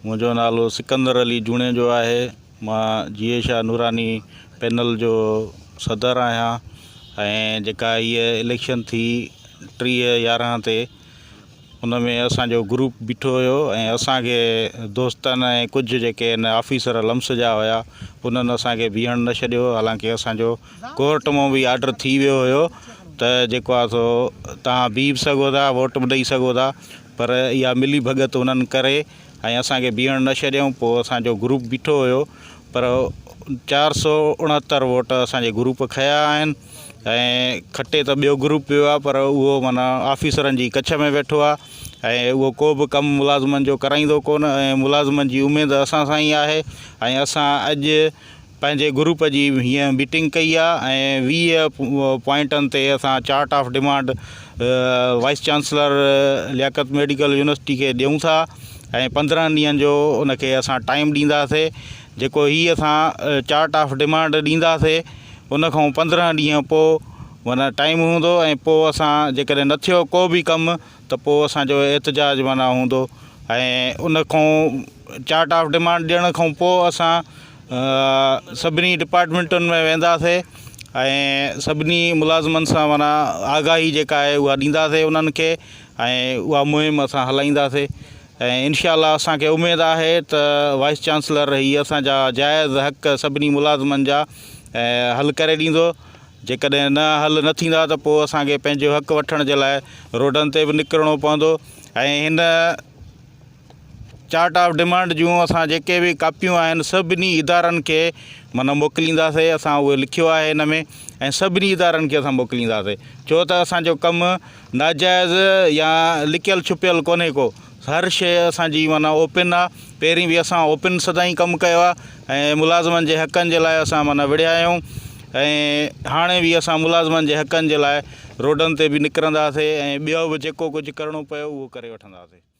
منهنجو نالو سڪندر علي جوڻيجو آهي. مان جيئي شاهه نوراني پينل جو صدر آهيان ۽ جيڪا هيء اليڪشن ٿي 30 11 تي ان ۾ اسانجو گروپ بيٺو هيو ۽ اسانکي دوستن ۽ ڪجهه جيڪي ان آفيسر لمس جا هيا انهن اسانکي بيهڻ نه ڇڏيو حالانڪه اسانجو ڪورٽ مان به آرڊر ٿي ويو هيو ته جيڪو آهي سو توهان بيهي به سگهو ٿا ووٽ به ڏئي سگهو ٿا پر اها ملي ڀڳت انهن ڪري ۽ اسان کي بيهڻ نه ڇڏيائون پوء اسان جو گروپ بيٺو هيو پر 469 ووٽ اسان جي گروپ کنيا آهن ۽ کٽي ته ٻيو گروپ ويو آهي پر اهو معنيٰ آفيسرن جي ڪڇ ۾ ويٺو آهي ۽ اهو ڪو به ڪم ملازمن جو ڪرائيندو ڪونه ۽ ملازمن جي اميد اسان سان ئي آهي ۽ اسان اڄ پنهنجي گروپ جي هيئن ميٽنگ ڪئي آ ۽ 20 پوائنٽن تي اسان chart of demand vice chancellor Liaquat medical university کي ڏيون ٿا ۽ 15 ڏينهن جو ان کي اسان ٽائيم ڏينداسي جيڪو هي اسان چارٽ آف ڊمانڊ ڏينداسي ان کان 15 ڏينهن پوء معنيٰ ٽائيم هوندو ۽ پوء اسان جيڪڏهن نه ٿيو ڪو به ڪم ته پوء اسان جو احتجاج معنيٰ هوندو ۽ ان کان چارٽ آف ڊمانڊ ڏيڻ کان پوء اسان سڀني ڊپارٽمينٽن ۾ وينداسي ۽ سڀني ملازمن سان معنيٰ آگاهي جيڪا آهي اها ڏينداسي انهن کي ۽ اها مهم اسان هلائينداسي ۽ انشاء الله اسان کي اميد آهي ته وائس چانسلر هي اسان جا جائز حق سڀني ملازمن جا حل ڪري ڏيندو جيڪڏهن نه حل نه ٿيندا ته پوء اسان کي پنهنجو حق وٺڻ جي لاء روڊن تي به نڪرڻو پوندو ۽ هن چارٽ آف ڊمانڊ جون اسان جيڪي به ڪاپيون آهن سڀني ادارن کي معنيٰ موڪلينداسي اسان اهو لکيو آهي ان ۾ ۽ سڀني ادارن کي اسان موڪلينداسي ڇو ته اسان جو ڪم ناجائز يا لڪيل ڇپيل ڪونهي ڪو هر شيء اسان جي معنيٰ اوپن آهي پهرين به اسان اوپن سدائين ڪم ڪيو آهي ۽ ملازمن جي حقن جي لاء اسان معنيٰ وڙهيا آهيون ۽ هاڻي به اسان ملازمن جي حقن جي لاء روڊن تي به نڪرنداسي ۽ ٻيو به جيڪو ڪجهه ڪرڻو پيو اهو ڪري وٺنداسي.